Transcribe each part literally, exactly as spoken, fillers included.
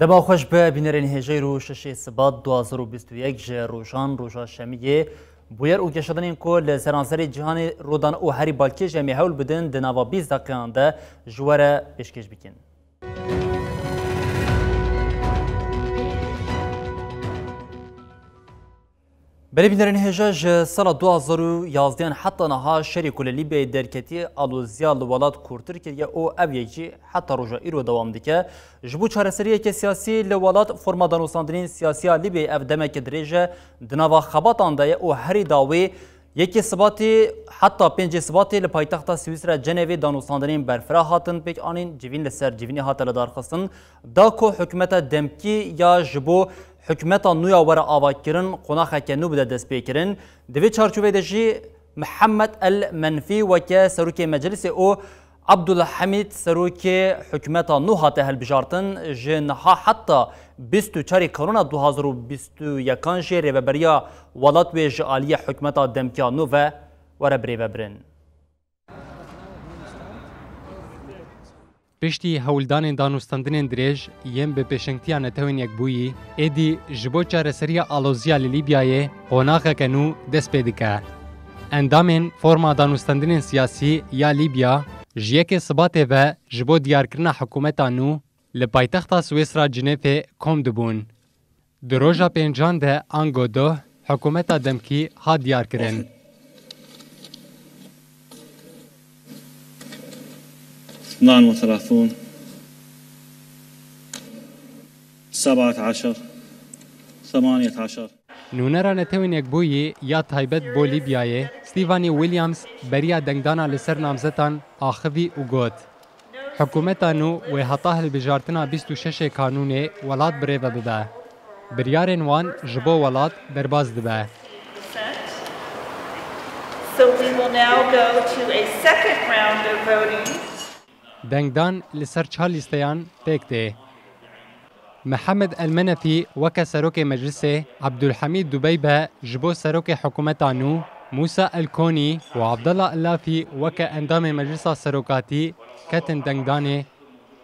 Dema xweş be bînerên hêjayî, roj şeşê Sibat du hazar û bîst û yek ji rojan roja şemiyê. Bûyer û geşedanên ku li seranserê cîhanê rû dan û herî balkêş em ê hewl bidin di nava bîst deqeyan de ji we re pêşkêş bikin. Belê bînerên hêja, ji sala du hazar û yazdeh heta niha şerê ku li Lîbyayê derketiye aloziya li welat kûrtir kiriye û ev yek jî heta roja îro dewam dike. Ji bo çareseriyeke siyasî li welat, forma danûstandinên siyasî ya Lîbyayê ev demeke dirêj e di nava xebatan de ye û herî dawî yekê Sibatê heta pêncê Sibatê li paytexta Swîsra Cenevê danûstandinên berfireh hatin pêk anîn, civîn li ser civînê hate lidarxistin, da ku hikûmeta demkî ya ji bo hikûmeta nû ya were avakirin, qonaxeke nû bide destpêkirin. Di vê çarçoveyê de jî Mihemed El Menfî weke serokê meclisê û Abdulhamîd serokê hikûmeta nû hate hilbijartin. Ji niha heta bîst û çarê Kanûna du hazar û bîst û yekan jî rêveberiya welat wê ji aliyê hikûmeta demkiya nû ve were birêvebirin. Piştî hewldanên danûstandinên dirêj yên bi pêşengtiya Netewên Yekbûyî, êdî ji bo çareseriya aloziya li Lîbyayê qonaxeke nû dest pê dike. Endamên forma danûstandinên siyasî ya Lîbya ji yekê Sibatê ve ji bo diyarkirina hikûmeta nû li paytexta Swîsra Cinêfê kom dibûn. Di roja pêncan de ango doh hikûmeta demkî hat diyarkirin. اثنان وثلاثون، سبعة عشر، ثمانية عشر. Nûnera Netewên Yekbûyî ya taybet bo Lîbyayê, Stevanie Williams, beriya dengdana li ser namzetan axivî û got, Hikûmeta nû wê heta hilbijartina bîst û şeşê Kanûnê welat birêve bibe. Biryarên wan ji bo welat derbas dibe. So we will now go to a second round of voting. Dengdan li ser çar lîsteyan pêk tê. Mihemed El Menefî weke serokê meclisê, Abdulhamîd Dubeybe ji bo serokê hikûmeta nû, Musa El Konî û Abdallah Ellafî weke endamê Meclisa Serokatî ketin dengdanê,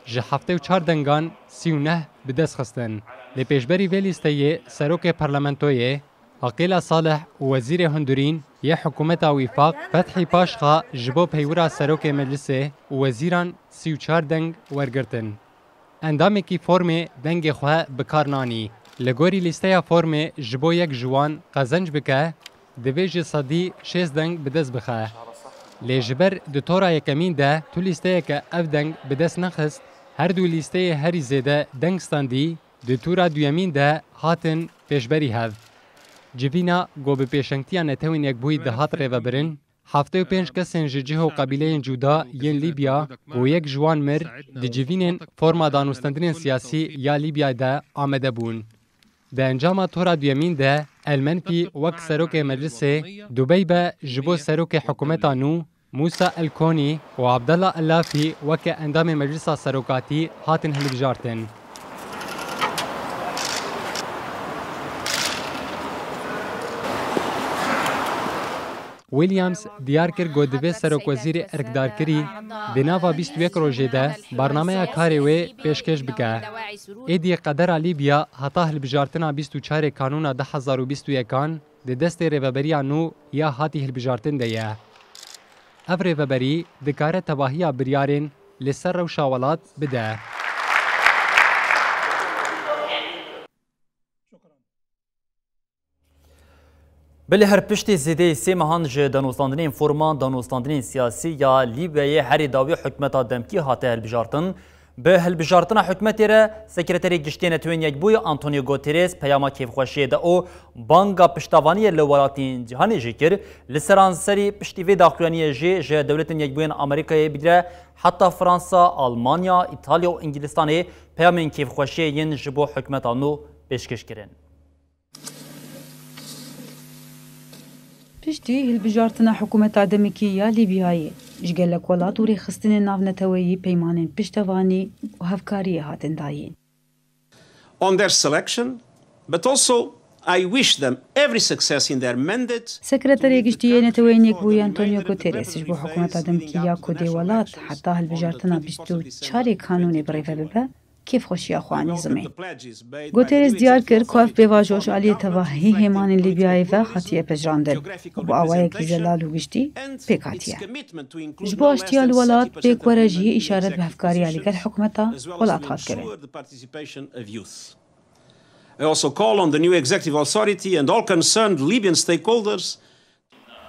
ji heftê û çar dengan sî û neh bi dest xistin. Lê pêşberî vê lîsteyê serokê parlamentoyê, Aqîla Salih û wezîrê hundirîn yê hikûmeta Wîfaq, Fethî Paşxa ji bo peywira serokê meclisê û wezîran sî û çar deng wergirtin. Endamekî formê dengê xwe bi kar nanî. Li gorî lîsteya formê ji bo yek ji wan qezenc bike, divê ji sedî şêst deng bi dest bixe. Lê ji ber di tora yekemîn de tu lîsteyeke ev deng bi dest nexist, her du lîsteyê herî zêde deng standî, di tura duyemîn de hatin pêşberî hev. Civîna ku bi pêşengtiya Netewên Yekbûyî dihat rêvebirin, heftê û pênc kesên ji cih û qebîleyên cuda yên Lîbya ku yek ji wan mir, di civînên forma danûstandinên siyasî ya Lîbyayê de amade bûn. Di encama tora duyemîn de El Menfî wek serokê meclisê, Dubeybe ji bo serokê hikûmeta nû, Musa El Konî û Abdallah Ellafî weke endamê Meclisa Serokatî hatin hilbijartin. Williams diyar kir ku divê serokwezîrê erkdarkirî di nava bîst û yek rojê de barnameya karê wê pêşkêş bike. Êdî qedera Lîbya heta hilbijartina bîst û çarê Kanûna du hezar û bîst û yekan di destê rêveberiya nû ya hatî hilbijartin de ye. Ev rêveberî dikare tevahiya biryarên li ser rewşa welat bide. Belê her piştî zêdeyî sê mehan ji danûstandinên forma danûstandinên siyasî ya Lîbyayê herî dawî hikûmeta demkî hate hilbijartin, bi hilbijartina hikûmetê re Sekreterê Giştî yê Netewên Yekbûyî Antonio Guterres peyama kêfxweşiyê da û banga piştevaniyê li welatên cîhanê jî kir. Li seranserî piştî vê daxuyaniyê jî ji Dewletên Yekbûyên Amerîkayê bigire heta Fransa, Almanya, Îtalya û Îngilistanê peyamên kêfxweşiyê yên ji bo hikûmeta nû pêşkêş kirin. Piştî hilbijartina hikûmeta demekî ya Lîbyayê, ji gelek welat û rêxistinên navneteweyî peymanên piştevanî û hevkariyê hatin dayîn. On their selection, but also I wish them every success in their mandate. Sekreterê Giştî yê Neteweyên Yekbûyî Antonio Guterres ji bo hikûmeta demkî ya ku dê welat heta hilbijartina bîst û çarê Kanûnê birêve bibe, kêfxweşiya xwe anî zimên. Guterres diyar kir ku ev pêvajo ji aliyê tevahî hêmanên Lîbyayê ve hatiye pejirandin û bi awayekî zelal û giştî pêk hatiye. Ji bo aştiya li welat pêk were jî îşaret bi hevkariya li gel hikûmeta welat hat kirin. I also call on the new executive authority and all concerned Libyan stakeholders.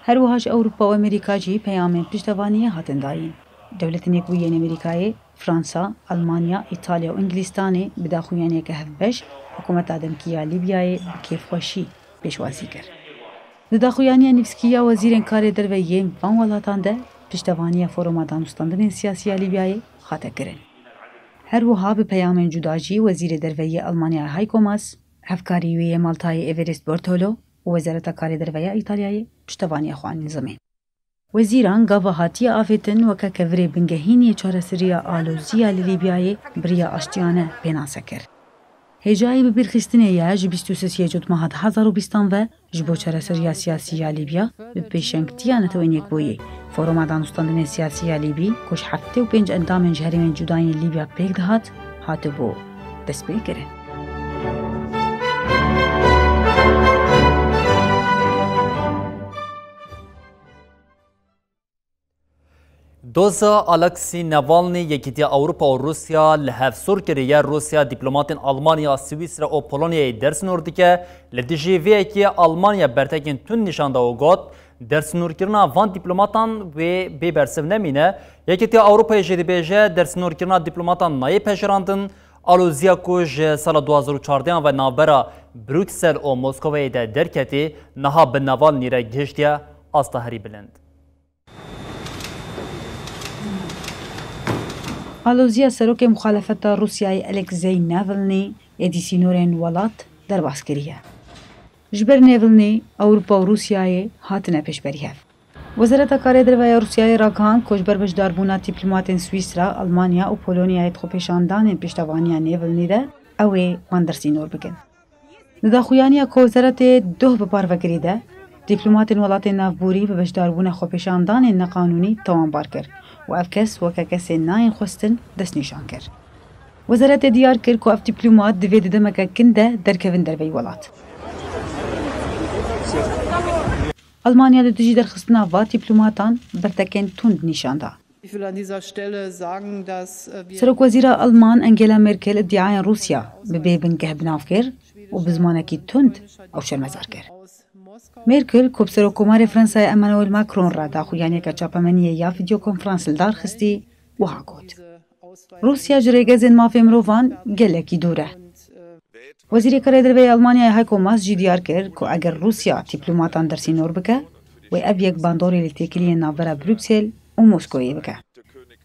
Her wiha ji Ewropa û Amerîka jî peyamên piştevaniyê hatin dayîn. Dewletên Yekbûyî yên Amerîkayê, Fransa, Almanya, Îtalya û Îngilîstanê bi daxuyaniyeke hevbeş hikûmeta demkî ya Lîbyayê bi kêfxweşî pêşwazî kir. Di daxuyaniya nivîskî ya wezîrên karê derve yên van welatan de piştevaniya Foruma Danûstandinên Siyasî ya Lîbyayê hate kirin. Her wiha bi peyamên cuda jî Wezîrê Derve yê Almanyayê Heiko Maas, hevkarî wê yê Maltayê Everest Bortolo û Wezareta Karê Derve ya Îtalyayê piştevaniya xwe anîn zimên. Wezîran gava hatiye avêtin weke kevirê bingehîn yê çareseriya aloziya li Lîbyayê bi riya aştiyane pênase kir. Hêjayî bibîrxistinê ye ji bîst û sê Cotmeha du hezar û bîstan ve ji bo çareseriya siyasî ya Lîbya bi pêşengtiya Netewên Yekbûyî, Foruma Danûstandinê Siyasî ya Lîbî ku ji heftê û pênc endamên ji herêmên cuda yên Lîbya pêk dihat, hatibû destpêkirin. Doza Alexei Navalny Yekîtiya Ewropa û Rûsya li hev sor kiriye. Rûsya dîplomatên Almanya, Swîsra û Polonyayê dersînor dike. Li dijî vê yekê Almanya bertekên tund nîşan da û got, dersînorkirina van dîplomatan wê bê bersiv nemîne. Yekîtiya Ewropayê jî dibêje, dersînorkirina dîplomatan nayê pejirandin. Aloziya ku ji sala du hazar û çardehan ve navbera Bruksel û Moskoveyê de derketî, niha bi Navalny re gihiştiye asta herî bilind. Aloziya serokê muxalefeta Rûsyayê Alexei Navalny êdî sînorên welat derbas kiriye. Ji ber Navalny, Ewropa û Rûsyayê hatine pêşberî hev. Wezareta Karê Derve ya Rûsyayê ragihand ku ji ber beşdarbûna dîplomatên Swîsra, Almanya û Polonyayê di xwepêşandanên piştevaniya Navalny de ew ê wan dersînor bikin. Di daxuyaniya ku wezaretê doh bi parvekirî de, dîplomatên welatên navborî bi beşdarbûna xwepêşandanên neqanûnî tawanbar kir û ev kes weke kesên nayên xwestin destnîşan kir. Wezaretê diyar kir ku ev dîplomat divê di demeke kin de derkevin derveyî welat. Almanya li dijî derxistina va dîplomatan bertekên tund nîşan da. Ich will an dieser Stelle sagen, dass, äh, wir Serokwezîra Alman Angela Merkel îdiayên Rûsya bi bê bingeh bi nav kir û bi zimanekî tund ew şermezar kir. Merkel ku bi Serokkomarê Fransayê Emmanuel Macron re daxuyaniyeke çapemeniyê ya vîdeokonferans li dar xistî, wiha got, Rûsya ji rêgezên mafê mirovan gelekî dûr e. Wezîrê Karê Derve yê Almanyayê Heiko Maas jî diyar kir ku eger Rûsya dîplomatan dersînor bike, wê ev yek bandorê li têkiliyên navbera Bruksel û Moskoyê bike.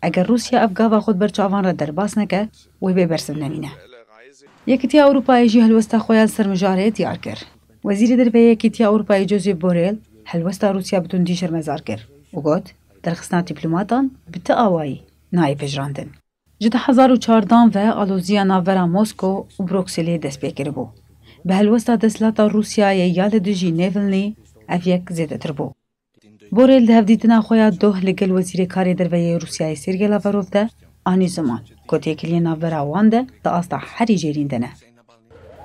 Eger Rûsya ev gava xwe di ber çavan re derbas neke, wê bê bersiv nemîne. Yekîtiya Ewropayê jî helwesta xwe ya li ser mijarê diyar kir. Wezîrê Derve yê Yekîtiya Ewropayê Josep Borrell helwesta Rûsya bi tundî şermezar kir û got, derxistina dîplomatan bi ti awayî nayê pejirandin. Ji du hezar û çardan ve aloziya navbera Mosko û Brukselê dest pê kiribû. Bi helwesta desthilata Rûsyayê ya li dijî Navalny ev yek zêdetir bû. Borrell di hevdîtina xwe ya doh li gel Wezîrê Karê Derve yê Rûsyayê Sergey Lavrov de anî ziman ku têkiliyên navbera wan de di asta herî jêrîn de ne.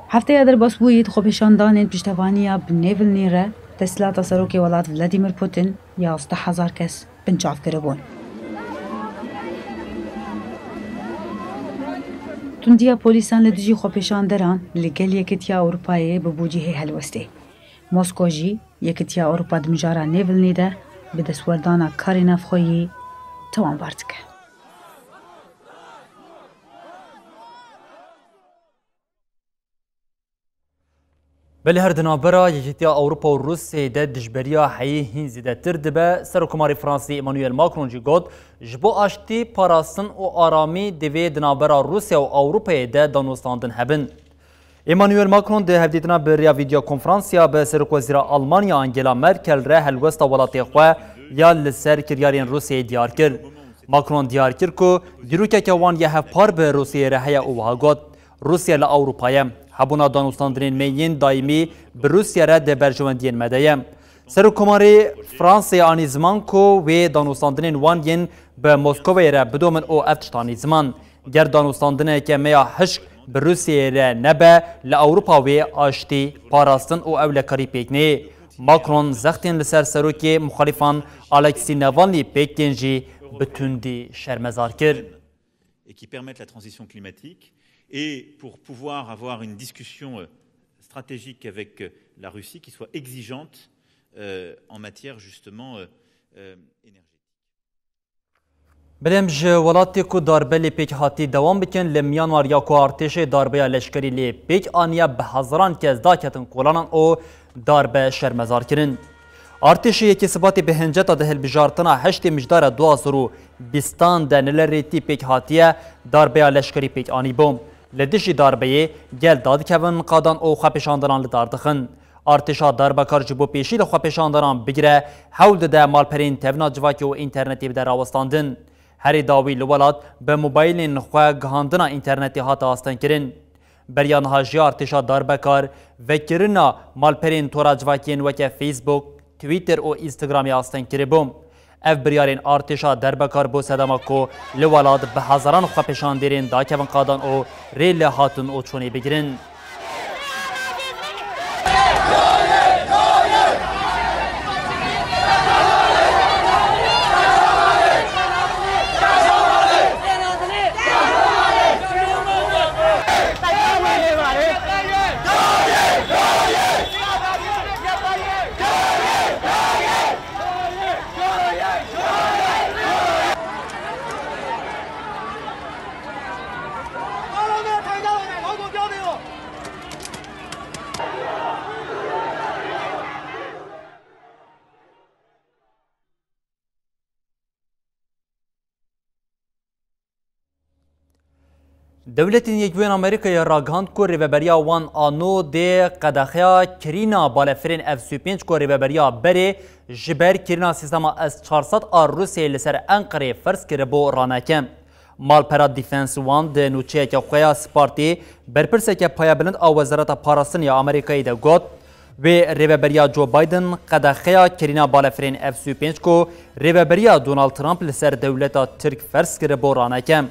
Hefteya derbasbûyî di xwepêşandanên piştevaniya bi Navalny re desthilata serokê welat Vladimir Putin yazdeh hezar kes binçav kiribûn. Tundiya polîsan li dijî xwepêşanderan li gel Yekîtiya Ewropayê bûbû cihê helwestê. Mosko jî Yekîtiya Ewropa di mijara Navalny de bi destwerdana karê navxweyî tawanbar dike. Belê her di navbera Yekîtiya Ewropa û Rûsyayê de dijberiya heyî hîn zêdetir dibe. Serokkomarê Fransayê Emmanuel Macron jî got, ji bo aştî, parastin û aramî divê di navbera Rûsya û Ewropayê de danûstandin hebin. Emmanuel Macron di hevdîtina bi riya vîdeo konferansiya bi Serokwezîra Almanya Angela Merkel re helwesta welatê xwe ya li ser kiryarên Rûsyayê diyar kir. Macron diyar kir ku dîrokeke wan ya hevpar bi Rûsyayê re heye û wiha got, Rûsya li Ewropa ye. Hebûna danûstandinên me yên daîmî bi Rûsya re di berjewendiyên me de ye. Serokkomarê Fransayê anî ziman ku wê danûstandinên wan yên bi Moskovayê re bidomin û ev tişt anî ziman. Ger danûstandineke me ya hişk bi Rûsyayê re nebe, li Ewropa wê aştî parastin û ewlekarî pêk neyê. Macron zextên li ser serokê muxalîfan Alexî Navalnî pêk tên jî bi tundî şermezar kir. Et qui permettent la transition climatique, et pour pouvoir avoir une discussion, euh, stratégique avec, euh, la Russie qui soit exigeante, euh, en matière justement, euh, euh, énergétique. Belê em ji welatê ku darbe lê pêk hatî dewam bikin, li Myanmar ya ku artêşê darbeya leşkerî lê pêk aniye bi hezaran kes daketin kolanan û darbe şermezar kirin. Artêşê yekê Sibatê bi hinceta di hilbijartina heştê Mijdara du hazar û bîstan de nelerêtî pêk hatiye darbeya leşkerî pêk anîbû. Li dijî darbeyê gel dadikevin qadan û xwepêşandanan li dar dixin. Artêşa darbekar ji bo pêşî li xwepêşandanan bigire hewl dide malperên tevna civakê û înternetê bide rawestandin. Herî dawî li welat bi mobaylên xwe gihandina înternetê hate astengkirin. Beriya niha jî artêşa darbekar vekirina malperên tora civakiyên weke Facebook, Twitter û Instagramê asteng kiribû. Ev biryarên artêşa derbekar bû sedema ku li welat bi hezaran xwepêşandêrên dakevin qadan û rê li hatin û çûnê bigirin. Dewletên Yekbûyên Amerîkayê ragihand ku rêveberiya wan a nû dê qedexeya kirîna balefirên F sî û pênc ku rêveberiya berê ji ber kirîna sîstema S çar sed a Rûsyayê li ser Enqereyê ferz kiribû raneke. Malpera Defense One di nûçeyeke xwe ya Spartê berpirseke payebilind a Wezareta Parastinê ya Amerîkayê de got, wê rêveberiya Joe Biden qedexeya kirîna balefirên F sî û pênc ku rêveberiya Donald Trump li ser dewleta Tirk ferz kiribû raneke.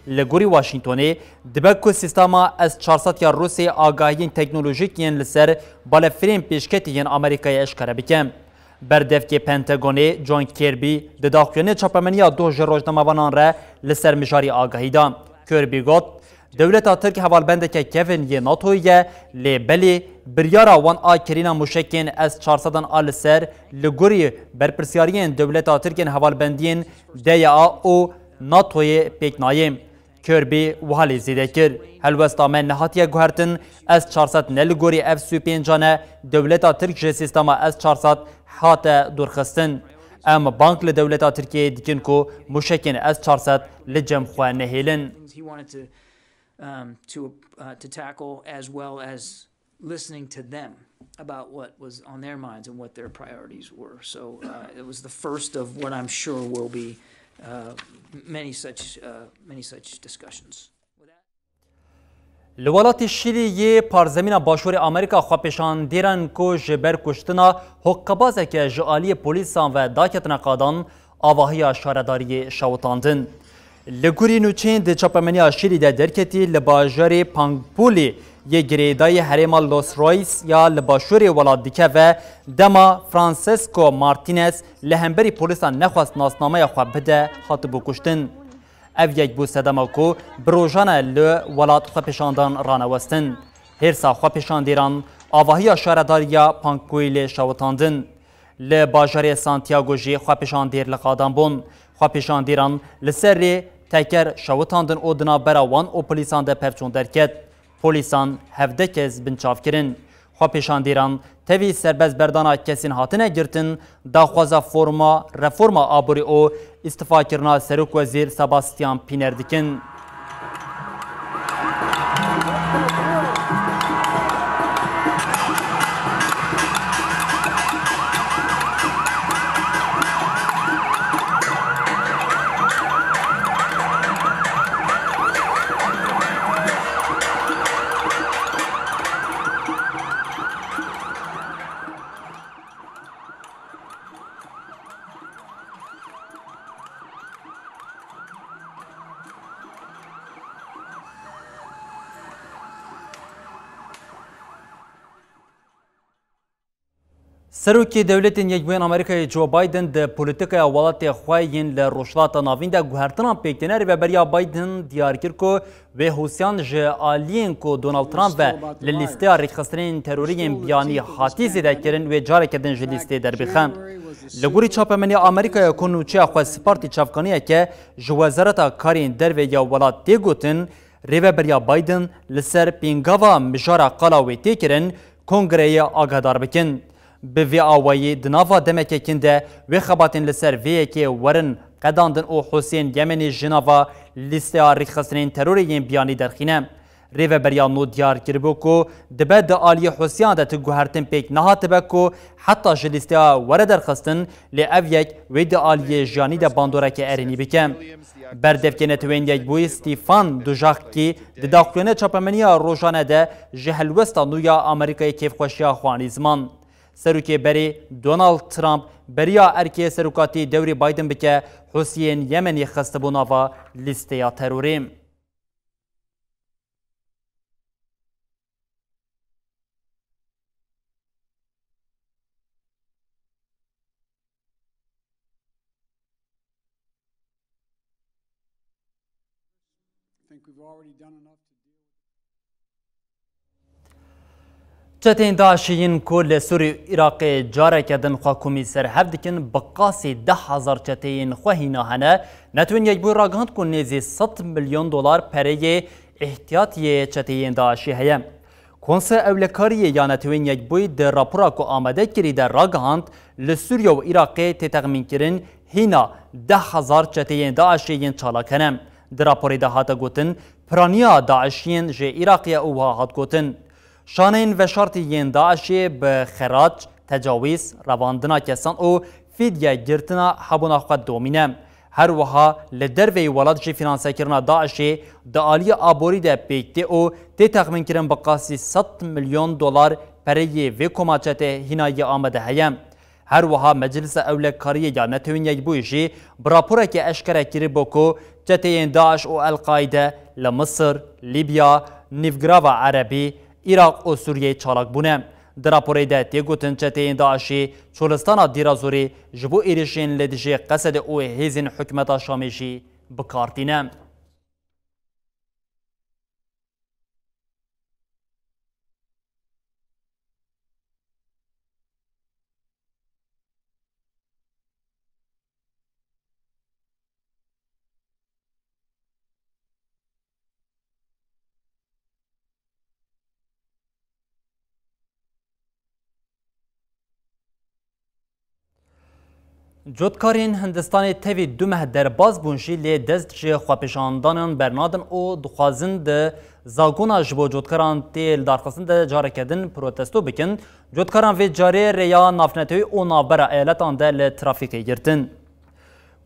Li gorî Washingtonê dibe ku sîstema S çar sed ya Rûsê agahiyên teknolojîk yên li ser balefirên pêşketî yên Amerîkayê eşkere bike. Berdevkê Pentagonê John Kirby di daxuyaniyê çapemeniya doh ji rojnamevanan re li ser mijarî agahî da. Kirby got, dewleta Tirk hevalbendeke kevin yê NATOyê ye, lê belê biryara wan a kirîna mûşekên S çar sedan a li ser li gorî berpirsyariyên dewleta Tirk yên hevalbendiyên D Y A û NATOyê pêk nayê. Kirby wiha lê zêde kir, helwesta me nehatiye guhertin, S çar sed ne li gorî F sî û pênc an e, dewleta Tirk ji sîstema S çar sed hate dûrxistin. Em bang li dewleta Tirkiyeyê dikin ku mûşekên S çar sed li cem xwe nehêlin. Things he wanted to, um, to, uh, to tackle, as well as listening to them about what was on their minds and what their priorities were. So, uh, it was the first of what I'm sure will be, uh, many such, uh, many such discussions. Li welatê Şîlî yê parzemîna Başûrê Amerîka xwepêşandêran ku ji ber kuştina hoqebazeke ji aliyê polîsan ve daketine qadan, avahiya şaredariyê şewitandin. Li gorî nûçeyên di çapemeniya Şîlî de derketî, li bajarê Pangpulê yê girêdayî herêma Los Rois ya li başûrê welat dikeve, dema Francesco Martinez li hemberî polîsan nexwest nasnameya xwe bide, hatibû kuştin. Ev yek bû sedema ku bi rojan e li welat xwepêşandan ranewestin. Hêrsa xwepêşandêran avahiya şaredariya Pangpulê şewitandin. Li bajarê Santiago jî xwepêşandêr li qadan bûn. Xwepêşandêran li ser rê teker şewitandin û di navbera wan û polîsan de pevçûn derket. Polîsan hevdeh kes binçav kirin. Xwepêşandêran tevî serbestberdana kesên hatine girtin, daxwaza forma reforma aborî û îstifakirina serokwezîr Sebastian Pîner dikin. Serokê Dewletên Yekbûyên Amerîkayê Joe Biden di polîtîkaya welatê xwe yên li Rojhilata Navîn de guhertinan pêk tîne. Rêveberiya Biden diyar kir ku wê Hûsiyan ji aliyên ku Donald Trump ve li lîsteya rêkxistinên terorî yên biyanî hatî zêde kirin, wê careke din ji lîstê derbixe. Li gorî çapemeniya Amerîkaya ku nûçeya xwe spartî çavkaniyeke ji Wezareta Karên Derve ya welat tê gotin, rêveberiya Biden li ser pêngava mijara qala wê tê kirin, Kongreyê agahdar bikin. Bi vê awayî di nava demeke kin de wê xebatên li ser vê yekê werin qedandin û Husên Yemenî ji nava lîsteya rêkxistinên terorê yên biyanî derxîne. Rêveberiya nû diyar kiribû ku dibe di aliyê Husiyan de tu guhertin pêk nehatibe ku heta ji lîsteya were derxistin, lê ev yek wê di aliyê jiyanî de bandoreke erênî bike. Berdevkê Netewên Yekbûyî Stefan Dujarric di daxuyana çapemeniya rojane de ji helwesta nû ya Amerîkayê kêfxweşiya xwe anî ziman. Serokê berê Donald Trump beriya erkê serokatî dewrî Biden bike, Husiyên Yemenî xistibû nava lîsteya terorê. I think we've already done enough to deal with Çeteyên DAIŞê yên ku li Sûrî û Iraqê careke din xwe komî ser hev dikin, bi qasî deh hezar çeteyên xwe hîna hene. Netewên Yekbûyî ragihand ku nêzî sed milyon dolar pereyê îhtiyatiyê çeteyên DAIŞê heye. Konseya Ewlekariyê ya Netewên Yekbûyî di rapora ku amade kirî de ragihand, li Sûriye û Iraqê tê texmînkirin hîna deh hezar çeteyên DAIŞê yên çalak hene. Di raporê de hate gotin, piraniya DAIŞiyên ji Iraqê ye û wiha hat gotin, şaneyên veşartî yên DAIŞê bi xerac, tecawîz, revandina kesan û fîdye girtina hebûna xwe domîne. Her wiha li derveyî welat jî fînansekirina DAIŞê di aliyê aborî de pêk tê û tê texmînkirin bi qasî sed milyon dolar pereyê vê koma çete hînayî amade heye. Her wiha Meclisa Ewlekariyê ya Netewên Yekbûyî jî bi raporeke eşkere kiribû ku çeteyên DAIŞ û El-Qaîde li Misir, Lîbya, Nîvgirava Erebî, Iraq û Sûriyeyê çalak bûne. Di raporê de tê gotin çeteyên DAIŞê çolistana Dîrazorê ji bo êrişên li dijî Qesedê û hêzên hikûmeta Şamê jî bi kar tîne. Cotkarên Hindistanê tevî du meh derbas bûn jî, lê dest ji xwepêşandanan bernadin û dixwazin di zagona ji bo cotkaran tê lidarxistin de careke din protesto bikin. Cotkaran vê carê rêya navnetewî û navbera eyaletan de li trafîkê girtin.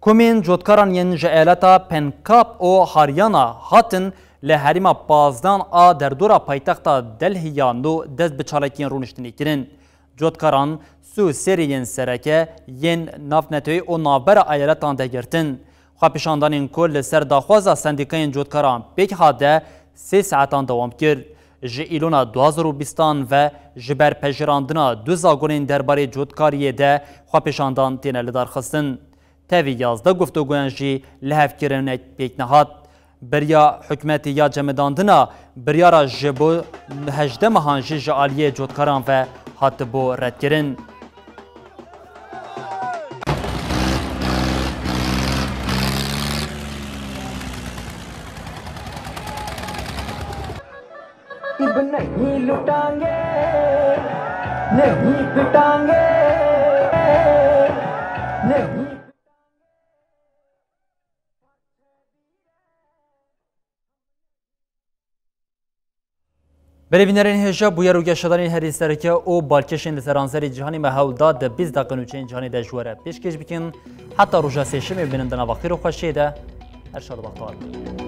Komên cotkaran yên ji eyaleta Pencab û Haryana hatin li herêma pazdehan a derdora paytexta Delhi ya nû dest bi çalakiyên rûniştinê kirin. Cotkaran sî û sê rêyên sereke yên navnetewî û navbera eyaletan de girtin. Xwepêşandanên ku li ser daxwaza sendîkayên cotkaran pêk hat de sê saetan dewam kir. Ji Îlona du hazar û bîstan ve ji ber pejirandina du zagonên derbarê cotkariyê de xwepêşandan têne lidarxistin. Tevî yazdeh guftûgoyan jî lihevkirinek pêk nehat. Beriya hikûmetê ya cemidandina biryara ji bo hejdeh mehan jî ji aliyê cotkaran ve hatibû redkirin. اب نہیں لٹانگے، نہیں پٹانگے، نہیں۔ Belê bînerên hêja, bûyer û geşedanên herî sereke û balkêşên li seranserê cîhanê me hewl da di bîst deqe nûçeyên cîhanê de ji we re pêşkêş bikin. Heta roja sêşemê bimînin di nava xêr û xweşiyê de. Her şad û bextewar bin.